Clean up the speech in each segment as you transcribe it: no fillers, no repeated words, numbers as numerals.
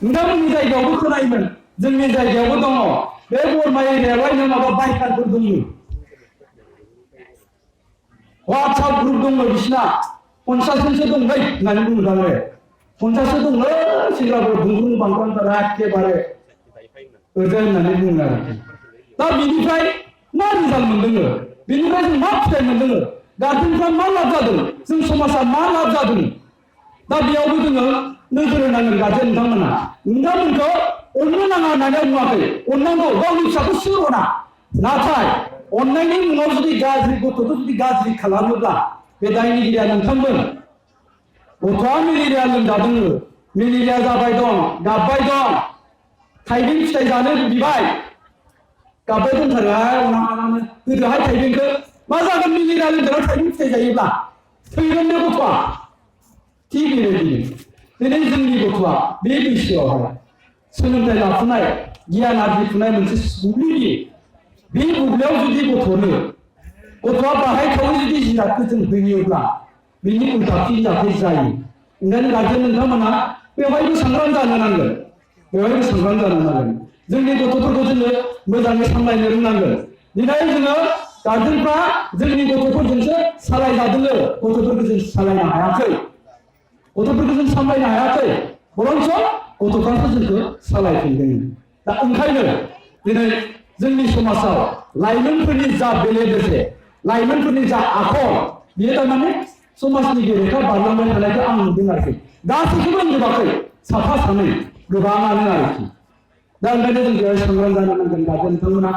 नोंथांमोननि जायगायावबो खोनायोमोन जोंनि जायगायावबो दङ बे बरमा एरियायावलायनो माबा बाइकारफोर दङ WhatsApp ग्रुप दङ बिसिना 50 जनसो दंलै होननानै बुङो आरो 50 दंलै सेंग्राफोर बुंग्रुं बांग्रांफोरा एखेबारे ओजों होननानै बुङो आरो दा बिनिफ्राय मा रिजाल्ट मोनदों बिनिफ्राय जों मा फिथाइ मोनदों गार्जेनफ्रा मा लाब जादों जों समाजा मा लाब जादों दा बेयावबो जोङो नोजोर होनांगोन गार्जेन नोंथांमोनखौ अननो नाङा होननानै बुङाखै अननांगौ गावनि फिसाखौ सिर'ना नाथाय अननायनि मुङाव जुदि गाज्रि गथ'खौ जुदि गाज्रि खालामोब्ला बे दायनिगिरिया नोंथांमोन गथ'आ मेलेरिया लोमजादों मेलेरिया जाबाय दं गाबबाय दं थाइबें फिथाइ जानो बिबाय गाबबाय दंथारोहाय अनामानो गोदोहाय थाइबेंखौ मा जागोन मेलेरिया लोमजानायाव थाइबें फिथाइ जायोब्ला थैगोन बे गथ'आ थिग बेबायदिनो दिनै जोंनि गथ'आ बे बैसोआवहाय सोलोंथाइ लाफुनाय गियान आरजिफुनाय मोनसे बुब्लिनि बे बुब्लियाव जुदि गथ'आ बाहायथावै जुदि जिरादखौ जों होयोब्ला बिनि उल्था फिन जाथाय जायो ओंखायनो गार्जेन नोंथांमोना बेवहायबो सांग्रां जानो नांगोन जोंनि गथ'फोरखौ जोङो मोजाङै सामलायनो रोंनांगोन दिनै जोङो गार्जेनफ्रा जोंनि गथ'फोरजोंसो सालायजादों गथ'फोरखौ जों सालायनो हायाखै गथ'फोरखौ जों सामलायनो हायाखै बरंच गथ'फ्रासो जोंखौ सालायफिनदों दा ओंखायनो दिनै जोंनि समाजाव लाइमोनफोरनि जा बेले-बेजे लाइमोनफोरनि जा आखल बेयो थारमाने समाजनि बेरेखा बारलांबाय थानायखौ आं नुदों आरोखि गासैखौबो नुवाखै साफा सानै गोबाङानो आरोखि दा ओंखायनो जों बेवहाय सांग्रां जानो नांगोन गार्जेन नोंथांमोना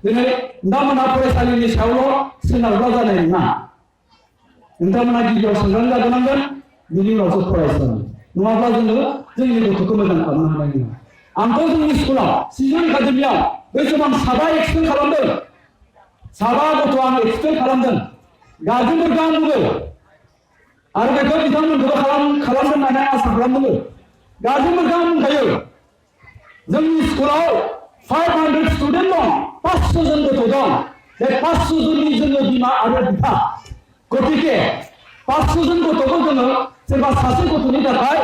दिनै नोंथांमोना फरायसालिनि सायावल' सोनारग्रा जानाय नङा नोंथांमोना गिबियाव सांग्रां जाग्रोनांगोन बिनि उनावसो फरायसालि नङाब्ला जोङो जोंनि गथ'खौ मोजां खालामनो हानाय नङा आंथ' जोंनि स्कुलाव सिजन एकाडेमियाव बै समाव आं साबा एक्सपेल खालामदों साबा गथ' आं एक्सपेल खालामदों गार्जेनफोरखौ आं बुङो आरो बेखौ बिथांमोनखौबो खालामगोन होननानै आसा खालामदों गार्जेनफोरखौ आं बुंखायो जोंनि स्कुलाव 500 स्टुडेन्ट दं 500 जन गथ' दं बे 500 जननि जोङो बिमा आरो बिफा गतिके 500 जन गथ'खौ जोङो सोरबा सासे गथ'नि थाखाय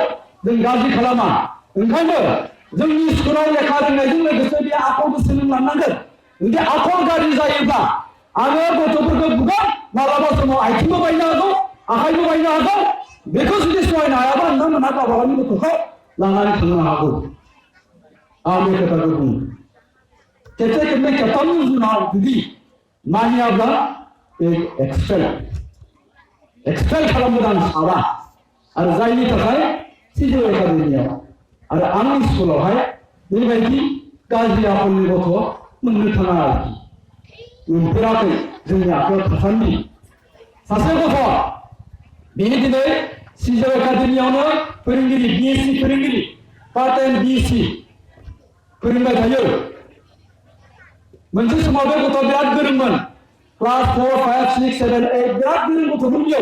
जों गाज्रि खालामा ओंखायनो जोंनि स्कुलाव लेखा रोंनायजों लोगोसे बे आखलबो सोलोंलांनांगोन जुदि आखल गाज्रि जायोब्ला आङो गथ'फोरखौ बुगोन मालाबा समाव आथिंबो बायनो हागौ आखाइबो बायनो हागौ बेखौ जुदि सहायनो हायाबा नोंथांमोनहा गावबा गावनि गथ'खौ लानानै थांनो हागौ आं बे खोथाखौ बुङो खेबसे खेबनै खेबथामनि उनाव जुदि मानियाब्ला बे एक्सपेल खालामगोन आं साबा आरो जायनि थाखाय सिजौ एकाडेमियाव आरो आंनि स्कुलावहाय बेबायदि गाज्रि आखलनि गथ' मोननो थाङा आरोखि मोनफेराखै जोंनि आखायाव थासान्दि सासे गथ' बेनि दिनै सिजौ एकाडेमियावनो फोरोंगिरि बिएससि फोरोंगिरि पार्ट टाइम बिएससि फोरोंबाय थायो मोनसे समाव बे गथ'आ बिराद गोरोंमोन क्लास 4, 5, 6, 7, 8 बिराद गोरों गथ'मोन बियो